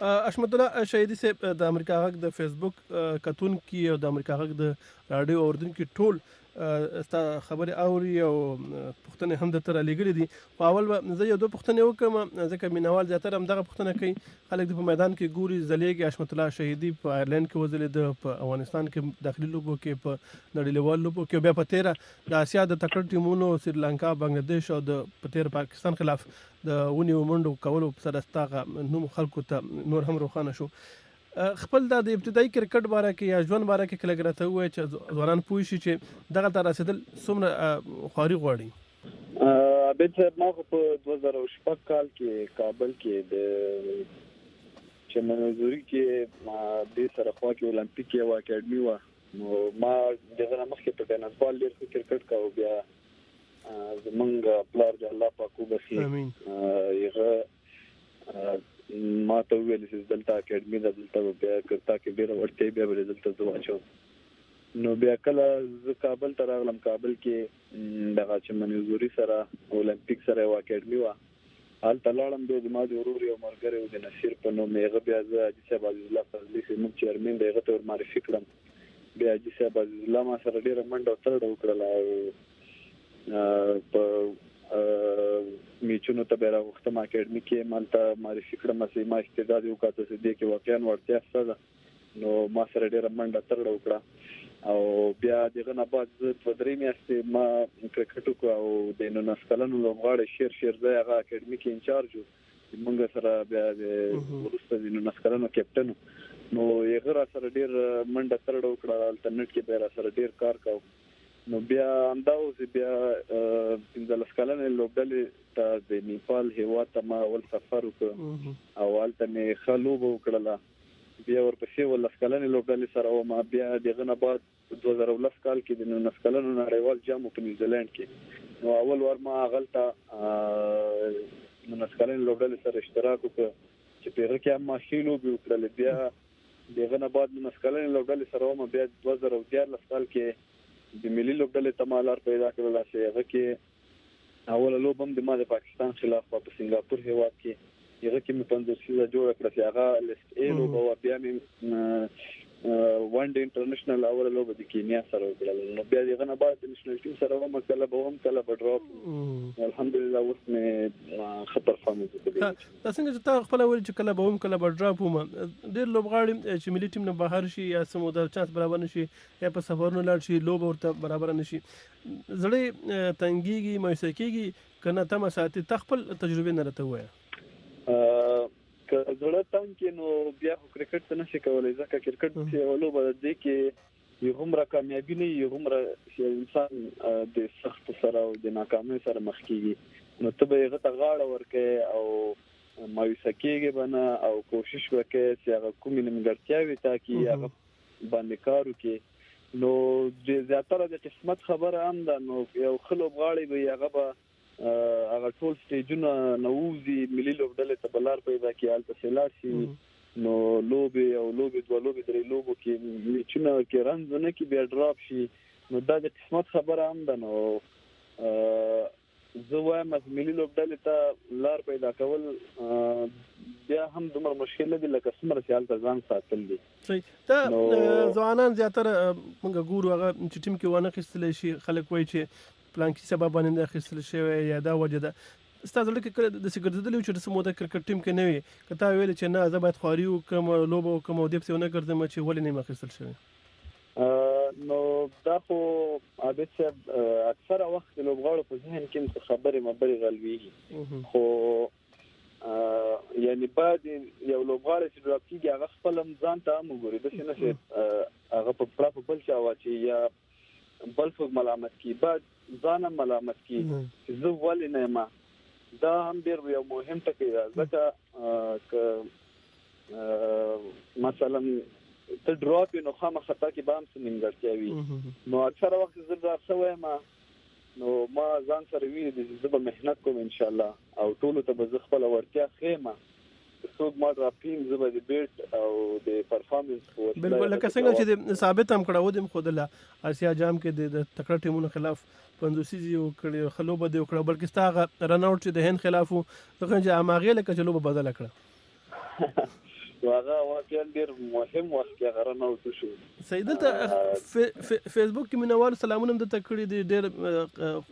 حشمت الله شهیدي صاحب، د امریکا غږ د فیسبوک کتونکي او د امریکا غږ د راډیو اوریدونکي ټول ستا خبرې اوري او پوښتنې هم درته رالیږلې دي. خو اول به زه یو دوه پوښتنې وکړم، ځکه مینوال زیاتره هم دغه پوښتنه کوي. خلک دې په میدان کې ګوري، ځلېږي. حشمت الله شهیدي په آیرلینډ کې وځلېده، په افغانستان کې داخلي لوبو کې، په نړیوالو لوبو کې، بیا په تېره د اسیا د تکړه ټیمونو سریلانکا، بنګلادیش او د په تېره پاکستان خلاف د ونیو منډو کولو سره ستا هغه نوم خلکو ته نور هم روښانه شو. خپل دا د ابتدایي کرکټ باره کې یا ژوند باره کې کله راته ووایه چې ځوانان پوه شي چې دغه ته رسېدل څومره خواري غواړي. عابد صاحب، ما خو په 2006 کال کې کابل کې د چمن حضوري کې دې سره خوا کې اولمپیک یوه اکاډمي وه، نو ما دغه نه مخکې په ټینس بال ډېر ښه کرکټ کاوه. بیا زمونږ پلار دې الله پاک وبخښي، هغه ما ته وویل چې دلته اکاډمي ده، دلته به بیا که تا کې ډېره وړتیا بیا به دلته زه واچوم. نو بیا کله زه کابل ته راغلم، کابل کې دغه چمن حضوري سره اولمپیک سره یوه اکاډمي وه، هلته لاړم. بیا زما د ورور یو ملګری و د نصیر په نوم، هغه بیا زه حاجي صاحب عزیزالله فضلي چې زموږ چیرمین دی هغه ته ور معرفي کړم. بیا حاجي صاحب عزیزالله ما سره ډېره منډه او ترړه وکړله او په میچونو ته به راغوښتم، اکاډمي کې هلته معرفي کړم چې ما استعداد یې وکاته چې دې کې واقعا وړتیا شته ده. نو ما سره ډېره منډه ترړه وکړه او بیا دغه نه بعد زه دوه درې میاشتې ما کرکټ وکړ او د 19 کلنو لوبغاړی شیر شیرزی هغه اکاډمي کې انچارج و، مونږ سره بیا د وروسته د 19 کلنو کپټن، نو هغه را سره ډېر منډه ترړه وکړه، هلته نټ کې به را سره ډېر کار کاوه. نو بیا همدا اوس بیا 15 کلنې لوبډلې ته د نیپال هیواد ته ما اول سفر وکړ او هلته مې ښه لوبه وکړله. بیا ورپسې 17 کلنې لوبډلې سره وم. بیا دغه نه بعد 2010 کال کې د 19 کلنو نړیوال جام په نیوزیلند کې، نو اول وار ما هغلته 19 کلنې لوبډلې سره اشتراک وکړ چې په هغه کې هم ما ښې لوبې وکړلې. بیا دغه نه بعد 19 کلنې لوبډلې سره وم. بیا 2013 کال کې د ملي لوبډلې ته ما لار پیدا کړله چې هغه کې اوله لوبه هم د ما د پاکستان خلاف وه په سنګاپور هیواد کې، هغه کې مې 50 سیزه جوړه کړه چې هغه لیست ای لوبه وه. بیا مې ون ډے انټرنیشنل اوله لوبه د کینیا سره وکړله. نو بیا دغه نه بعد د نېشنل ټیم سره وم، کله به وم کله به ډراپ. الحمدلله اوس مې ښه پرفارمنس وکړ. دا څنګه چې تا خپله ویل چې کله به وم کله به ډراپ وم، ډېر لوبغاړي چې ملي ټیم نه بهر شي یا څه موده چانس برابر نه شي یا په سفرونو لاړ شي، لوبه ورته برابره نه شي، زړه تنګېږي، مایوسه کېږي، که نه تمه ساتي؟ تا خپل تجربې نه راته ووایه. که زړه تنګ کې نو بیا خو کرکټ ته نشي کولی، ځکه کرکټ یوه لوبه ده، دې کې یو هومره کامیابي نه وي، یو هومره چې انسان د سختو سره او د ناکامۍ سره مخ کېږي، نو ته به هغه ته غاړه ورکوې او مایوسه کېږې به نه او کوشش به کوې چې هغه کومې نیمګړتیاوې تا کې هغه باندې کار وکړي. نو زیاتره د قسمت خبره هم ده. نو یو ښه لوبغاړی به هغه به هغه ټول سټیجونه نه ووځي، ملي لوبډلې ته به لار پیدا کړي، هلته سې لاړ شي، نو لوبې او لوبې دوه لوبې درې لوبو کې میچونه کې رنز ونه کړي، بیا ډراپ شي. نو دا د قسمت خبره هم ده. نو زه وایم چې ملي لوبډلې ته لار پیدا کول بیا هم دومره مشکل نه دی لکه څومره چې هلته ځان ساتل دي. صحیح. دا ځوانان زیاتره موږ ګورو هغه چې ټیم کې ونه اخیستل شي، خلک وایي چې پلانکي سبب باندې نه اخیستل شوی یا دا وجه ده. ستا زړه کې کله داسې ګرځېدلی و چې څه موده کرکټ ټیم کې نه وي، که تا ویل چې نه زه باید خواري وکړم، لوبه وکړم او دې پسې ونه ګرځم چې ولې نه یم اخیستل شوی؟ نو دا خو عابد صاحب اکثره وخت د لوبغاړو په ذهن کې څه خبرې مبرې رالوېږي، خو یعنی باید یو لوبغاړی چې ډراپ کېږي هغه خپل هم ځان ته هم وګوري، داسې نه چې هغه په پړه په بل چا واچوي یا بل څوک ملامت کړي، باید ځان هم ملامت کړي چې زه ولې نه یم. دا هم ډېر یو مهم ټکی ده، ځکه که مثلا ته ډراپ یې نو خامخا تا کې به هم څه نیمګړتیا وي. نو اکثره وخت زه ډراپ شوی یم، نو ما ځان سره ویلي دي چې زه به محنت کوم انشاءالله او ټولو ته به زه خپله وړتیا ښیم. که څوک ما ډراپ کړي زه به د بیټ او د پرفارمنس په وسیله بالکل لکه څنګه چې د ثابت هم کړه، ودې هم ښودله اسیا جام کې د تکړه ټیمونو خلاف 50 وکړې، ښه لوبه دې وکړه، بلکې ستا هغه رن اوټ چې د هند خلاف و، ځکه چې هماغې لکه چې لوبه بدله کړه. نو هغه واقعا ډیر مهم وخت کې هغه رن اوټ شو. صحیح، دلته فیسبوک کې مینوالو سلامونه هم درته کړي دي، ډېر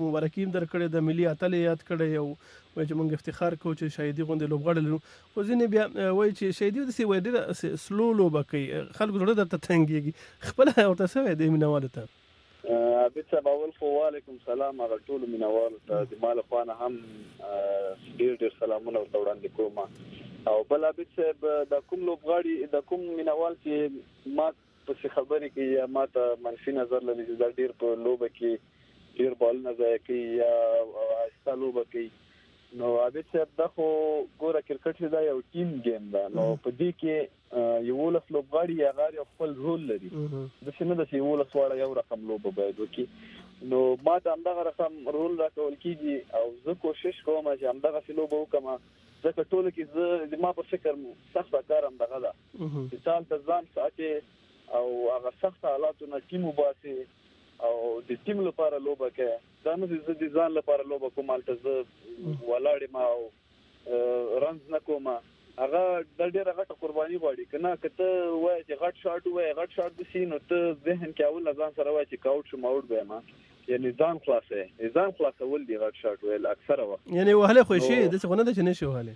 مبارکي هم درکړې ده، ملي اتل یې یاد کړی او وایي چې موږ افتخار کوو چې شهیدي غوندې لوبغاړي لرو. خو ځینې بیا وایي چې شهیدي داسې وایي ډېره سلو لوبه کوي، خلکو زړه درته تنګېږي. خپله ورته څه وایې دې مینوالو ته؟ عابد صاحب، اول خو وعلیکم سلام هغه ټولو مینوالو ته، د ما له خوا نه هم ډیر ډیر سلامونه ورته وړاندې کوم. او بل عابد صاحب، دا کوم لوبغاړي، دا کوم مینوال چې ما پسې خبرې کوي یا ما ته منفي نظر لري چې دا ډیر په لوبه کې ډیر بالونه ضایع کوي یا آهسته لوبه کوي، نو عابد صاحب دا خو ګوره کرکټ دا یو ټیم ګیم ده، نو په دې کې 11 لوبغاړي یا هغه یو خپل رول لري، داسې نه ده چې 11 واړه یو رقم لوبه باید وکړي. نو ما ته همدغه رقم رول راکول کېږي او زه کوشش کوم چې همدغسې لوبه وکړم، ځکه ټولو کې زه زما په فکر سخته کار همدغه ده چې ته هلته ځان ساتې او هغه سخت حالاتو نه ټیم وباسې او د ټیم لپاره لوبه کوې. دا نه چې زه د ځان لپاره لوبه کوم، هلته زه ولاړ یم او رنز نه کوم، هغه دا ډېره غټه قرباني غواړي. که نه، که ته وایې چې غټ شاټ ووایې، غټ شاټ وشي، نو ته ذهن کې اول له ځان سره وایې چې که اوټ شم اوټ به یم، یعنې ځان خلاصوې، ځان خلاصول دي غټ شاټ ویل اکثره وخت. یعنې وهلی خو شي، داسې خو نه ده چې نه شي وهلی.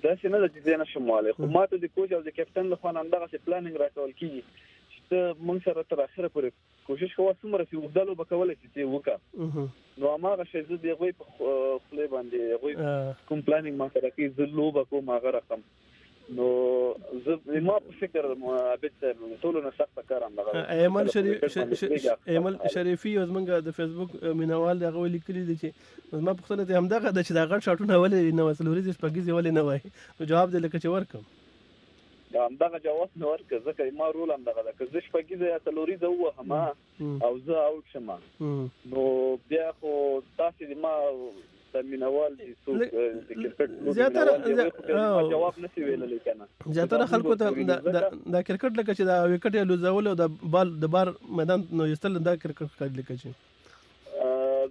داسې نه ده چې زه نه شم وهلی، خو ما ته د کوچ او د کپټن له خوا نه همدغسې پلانینګ راکول کېږي چې ته موږ سره تر اخره پورې کوشش کوه څومره چې اوږده لوبه کولی شي چې وکړه. نو هماغه شی زه د هغوی په خولې باندې هغوی کوم پلانینګ ما سره کوي، زه لوبه کوم هغه رقم. نو زه ما په فکر عابد صاحب ټولو نه سخته کار همدغه دی. ایمل شریفي یو زمونږ د فیسبوک مینوال دی، هغه لیکلي دي چې زما پوښتنه ترې همدغه ده چې دا غټ شاټونه ولې نه وایي، څلوریزې شپږیزې ولې نه وایي؟ نو جواب دی لکه چې ورکړم. همدغه جواب مې ورکړ، ځکه ما رول همدغه ده، که زه شپږیزه یا څلوریزه ووهم او زه اوټ شم، نو بیا خو تاسې د ما د مینوال دي، څوک د کرکټ لوبې مینوال دي، هغوی خو بیا ما جواب نه شي ویلی که نه. زیاتره خلکو ته دا کرکټ لکه چې دا ویکټ یې لوزول او د بال د بار میدان نو ایستل، دا کرکټ ښکاري لکه چې.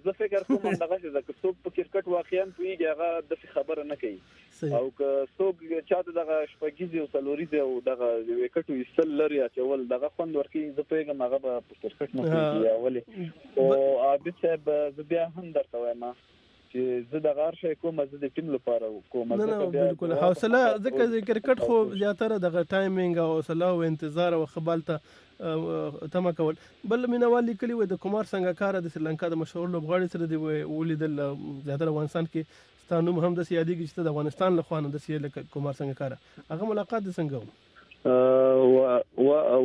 زه فکر کوم همدغسې ده، که څوک په کرکټ واقعا پوهېږي هغه داسې خبره نه کوي، او که څوک چاته دغه شپږیزې او څلوریزې او دغه ویکټو ایستل لري اچول دغه خوند ورکوي، زه پوهېږم هغه به په کرکټ نه پوهېږي یا ولې. خو عابد صاحب زه بیا هم درته وایم چې زه دغه هر شی کوم، زه د ټیم لپاره کوم، نه، ځکه بیا بالکل. جواب حوصله، هم ځکه د کرکټ خو زیاتره دغه ټایمینګ او حوصله او انتظار او ښه بال ته تمه کول. بل مینوال لیکلي وایي د کمار سنګاکارا د سریلانکا د مشهور لوبغاړي سره دې ولیدل، زیاتره افغانستان کې ستا نوم هم داسې یادېږي چې ته د افغانستان له خوا نه داسې یې لکه کمار سنګاکارا، هغه ملاقات دې څنګه و؟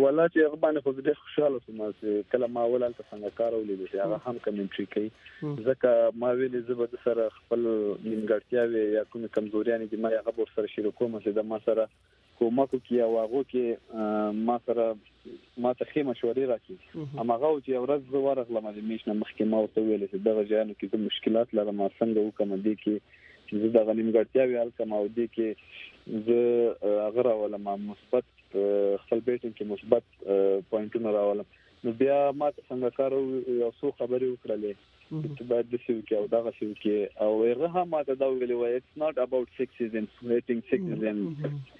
ولا چې هغه باندې خو زه ډېر خوشحاله شوم چې کله ما اول هلته سنګاکارا ولیدل چې هغه هم کمنټري کوي، ځکه ما ویلې زه به ده سره خپل نیمګړتیاوې یا کومې کمزوریانې دي ما هغه به ورسره شریکوم چې د ما سره کومک وکړي او هغو کې ما سره ما ته ښې مشورې راکړي. هماغه و چې یو ورځ زه ورغلم د میچ نه مخکې، ما ورته وویل چې دغه ځایونو کې زه مشکلات لرم، څنګه وکړم دې کې زه دغه نیمګړتیاوې حل کړم او دې کې زه هغه راولم، مثبت خپل بیټینګ کې مثبت پوینټونه راولم. نو بیا ما ته سنګاکار یو څو خبرې وکړلې چې ته باید داسې وکړې او دغسې وکړې، او هغه هم ما ته دا ویلي وایي it's not about sixes and hitting sixes and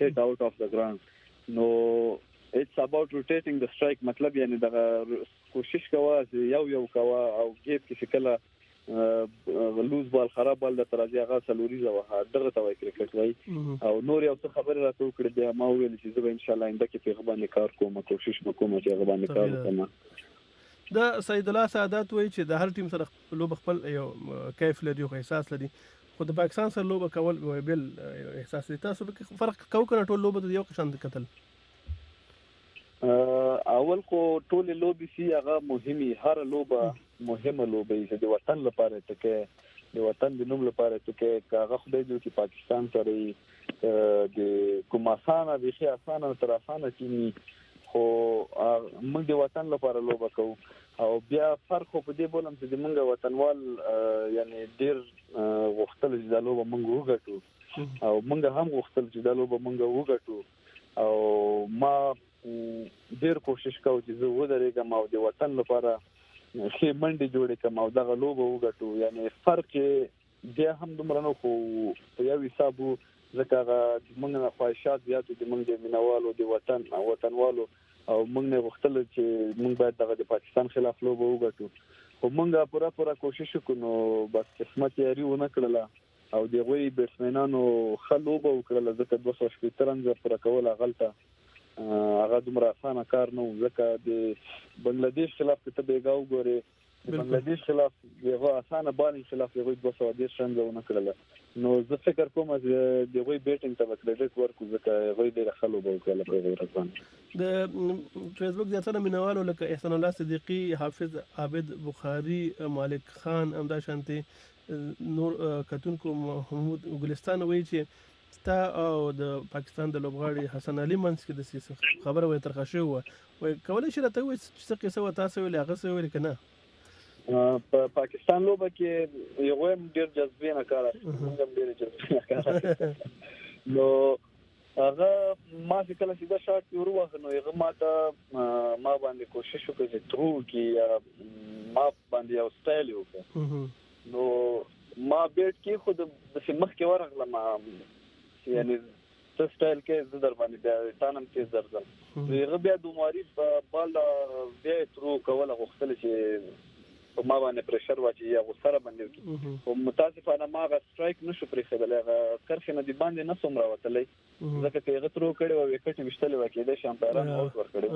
hit out of the ground، نو it's about rotating the strike، مطلب یعنې دغه کوشش کوه چې یو یو کوه او ګیپ کې چې کله لوز بال خراب بال درته راځي هغه څلوریزه وهه، دغه ته وایي کرکټ وایي. او نور یو څه خبرې راته وکړې، بیا ما وویل چې زه به انشاءالله آینده کې په هغه باندې کار کوم، کوشش به کوم چې هغه باندې کار وکړم. د سعید الله سعادت وایي چې د هر ټیم سره لوبه خپل یو کیف لري او احساس لري، خو د پاکستان سره لوبه کول یو بل احساس لري. تاسو به فرق کوو که نه ټول لوبه د یو شان کتل؟ اول خو ټولې لوبې سي هغه مهمې، هره لوبه مهمه لوبه وي چې د وطن لپاره ته کوې، د وطن د نوم لپاره ته کوې، که هغه خدای دې وکړي پاکستان سره وي، د کوم اسانه بیخي اسانه تر اسانه ټیم وي، خو موږ د وطن لپاره لوبه کوو. او بیا فرق خو په دې بولم چې د موږ وطنوال یعنې ډېر غوښتل چې دا لوبه موږ وګټو، او موږ هم غوښتل چې دا لوبه موږ وګټو، او ما ډېر کوشش کاوه چې زه ودرېږم او د وطن لپاره ښې منډې جوړې کړم او دغه لوبه وګټو. یعنې فرق یې بیا هم دومره نه، خو په یو حساب و ځکه هغه د موږ نه خواهشات زیات د موږ د مینوالو د وطن او وطنوالو، او موږ نه غوښتل چې موږ باید دغه د پاکستان خلاف لوبه وګټو، خو موږ پوره پوره کوشش وکړو، نو بس قسمت یاري ونه کړله او د هغوی بیټسمینانو ښه لوبه وکړله، ځکه 260 رنزه پوره کول هغلته هغه دومره اسانه کار نه و، ځکه د بنګلادیش خلاف که ته بېګا وګورې، د بنګلادیش خلاف هغه اسانه بالینګ خلاف هغوی 230 رنزه ونه کړله. نو زه فکر کوم چې د هغوی بیټینګ ته به کریډټ ورکړو، ځکه هغوی ډېره ښه لوبه وکړله په هغې ورځ باندې. د فیسبوک زیاتره مینوالو لکه احسان الله صدیقي، حافظ عابد بخاري، مالک خان، همدا شانتې نور کتونکو محمود ګلستان وایي چې ستا او د پاکستان د لوبغاړي حسن علي منځ کې داسې خبره وایي ترخه شوې وه، وایي کولی شي راته ووایي چې څه قصه وه، تاسو ویلې هغه څه ویلې که نه؟ په پاکستان لوبه کې هغوی هم ډېر جذبې نه کار اخیست، موږ هم ډېرې جذبې نه کار اخیست. نو هغه ما چې کله سیده شاټ کې ور وواهه، نو هغه ما ته ما باندې کوشش وکړ چې ترو وکړي یا ما باندې یو سټایل یې وکړ. نو ما بیټ کېښود، داسې مخکې ورغلم چې یعنې ته سټایل کې زه در باندې بیا تا نه هم تېز درځم. نو هغه بیا دوماري بال بیا یې ترو کوله، غوښتل چې په ما باندې پرېشر واچوي یا غوسه را باندې وکړي، خو متاسفانه ما هغه سټرایک نه شو پرېښودلی، هغه کرښې نه د باندې نه سوم راوتلی، ځکه که هغه ترو کړې وه ویکټ یې ویشتلې وه، کېدای شي امپایرانو اوټ ورکړی.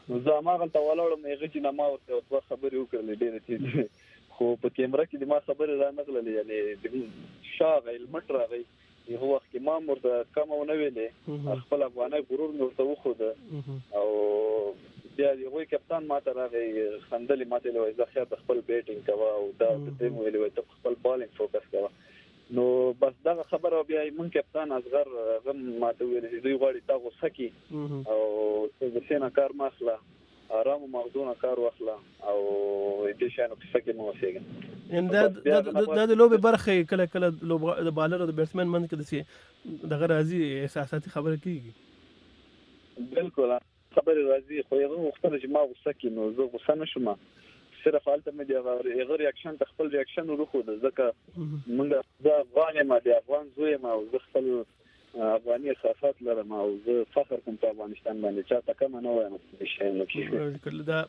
نو زه هماغلته ولاړم، هغه چې نه ما ورته یو دوه خبرې وکړلې ډېرې تېزې، خو په کیمره کې د ما خبرې را نه غللې، یعنې د شا هغه هیلمټ راغی، هغه وخت کې ما هم ورته کمه ونه ویلې، خپل افغاني غرور مې ورته وښوده. او بیا د هغوی کپتان ما ته راغی، خندلې ما ته ویلې وایي زه خیر ته خپل بیټینګ کوه، او دا ته مې ویلې وایي ته خپل بالینګ فوکس کوه. نو بس دغه خبره بیا مونږ کپتان اصغر هغه ما ته ویل چې دوی غواړي تا غوسه کړي او ته غوسې نه کار مه اخله، آرامو مغزو نه کار واخله او دې شیانو قصه کې مه اوسېږه. یعنې دا د لوبې برخه کله کله د بالر او د بیټسمن منځ کې داسې دغه راځي، احساساتي خبره کېږي. بالکل خبرې راځي، خو هغه غوښتنه چې ما غوسه کړي، نو زه غوسه نه شوم، صرف هلته مې د هغه ریاکشن ته خپل ریاکشن وروښود، ځکه مونږ زه افغان یم، د افغان زوی یم او زه خپل افغاني احساسات لرم او زه فخر کوم په افغانستان باندې، چا ته کمه نه وایم په شیانو کې. بالکل، دا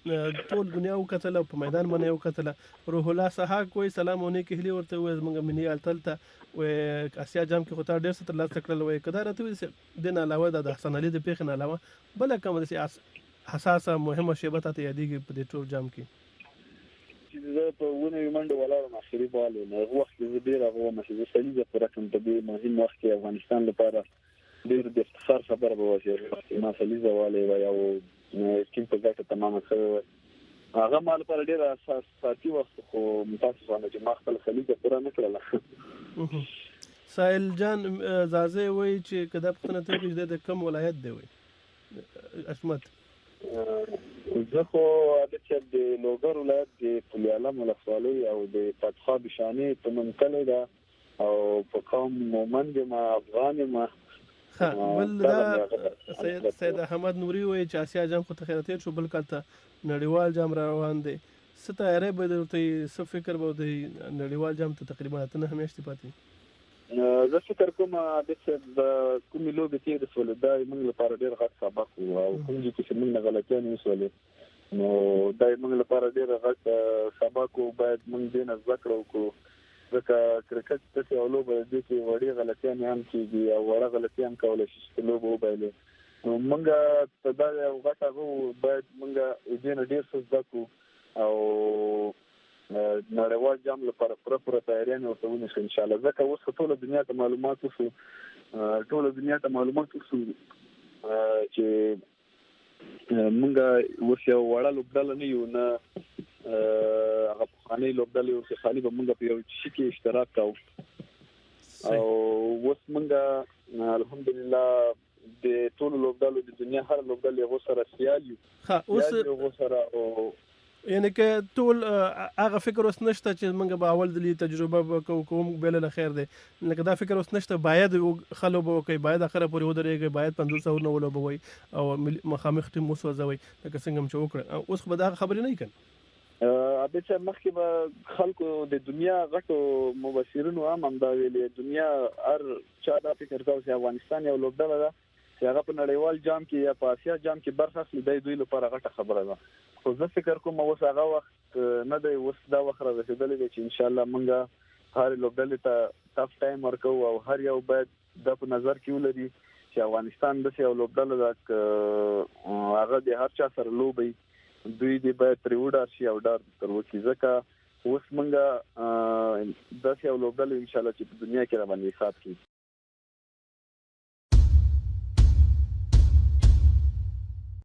ټول دنیا وکتله، په میدان باندې وکتله. روح الله سهاک وایي سلام او نیکې هیلې ورته ووایي زموږ ملي اتل ته، وایي اسیا جام کې خو تا ډېر څه ترلاسه کړل، وایي که دا راته ووایي چې دې نه علاوه دا د حسن علي د پېښې نه علاوه بله کومه داسې حساسه مهمه شېبه تا ته یادېږي په دې ټول جام کې؟ چې زه په 97 منډو ولاړم، اخري بال و، نو هغه وخت کې زه ډېر هغه وم چې زه سلیزه پوره کړم په دې مهم وخت کې افغانستان لپاره ډېر د افتخار خبره به وه چې هغه وخت کې ما سلیزه والې وه او ټیم په ګټه تمامه شوې وه. هغه ما لپاره ډېر احساساتي وخت، خو متاسفانه چې ما خپله سلیزه پوره نه کړله. ساحل جان ځاځی وایي چې که دا پوښتنه ته وکړي چې دی د کوم ولایت دی، وایي حشمت. زه خو عادت صاحب د لوګر ولایت د پل عالم ولسوالۍ او د فتح بشانې په نوم کلی ده او په قوم مومند یم، افغان یم. ښه، بل دا سید احمد نوري وایي چې اسیا جام خو ته خیره تېر شو، بل کال ته نړیوال جام را روان دی، څه تیاری به درته وي، څه فکر به ورته وي؟ نړیوال جام ته تقریبا 8-9 میاشتې پاتې دي. زه فکر کوم عابد صاحب د کومې لوبې تېرې سولې دا یې موږ لپاره ډېر غټ سبق و او کوم ځای کې چې موږ نه غلطیانې وسولې نو دا یې موږ لپاره ډېر غټ سبق و، باید موږ دې نه زده کړه وکړو، ځکه کرکټ داسې یوه لوبه ده دې کې وړې غلطیانې هم کېږي او وړه غلطي هم کولی شي چې لوبه وبایلې. نو موږ ته دا یو غټ هغه و، باید موږ دې نه ډېر څه زده کړو او نړیوال جام لپاره پوره پوره تیاریانې ورته ونیسو انشاءالله، ځکه اوس خو ټوله دنیا ته معلومات وشو، ټوله دنیا ته معلومات وشو چې موږ اوس یو وړه لوبډله نه یو، نه هغه پخوانۍ لوبډله یو چې خالي به موږ په یو شي کې اشتراک کوو. او اوس موږ الحمدلله د ټولو لوبډلو د دنیا هر لوبډلې هغو سره سیال یو. ښه، اوس سیال یو هغو سره او یعنې که ټول هغه فکر اوس نشته چې موږ به اول ځلې تجربه به کوو، کوم بېله خیر دی، لکه دا فکر اوس نشته، باید ښه لوبه وکړئ، باید اخره پورې ودرېږئ، باید 50 اورونه ولوبوئ او مخامخ ټیم وسوځوئ لکه څنګه هم چې وکړه. اوس خو به دا خبرې نه وي که نه؟ عابد صاحب، مخکې به خلکو د دنیا غټو مبصرینو هم همدا ویلي، دنیا هر چا دا فکر کاوه چې افغانستان یو لوبډله ده چې هغه په نړیوال جام کې یا په اسیا جام کې برخه اخلي، دا دوی لپاره غټه خبره ده. خو زه فکر کوم اوس هغه وخت نه دی، اوس دا وخت را رسېدلی دی چې ان شاء الله مونږ هر لوبډلې ته ټف ټایم ورکوو او هر یو باید دا په نظر کې ولري چې افغانستان داسې یو لوبډله ده که هغه د هر چا سره لوبي دوی دې باید ترې وډار شي او ډار تر وکړي، ځکه اوس مونږ داسې یو لوبډله ان شاء الله چې په دنیا کې را باندې حساب کیږي.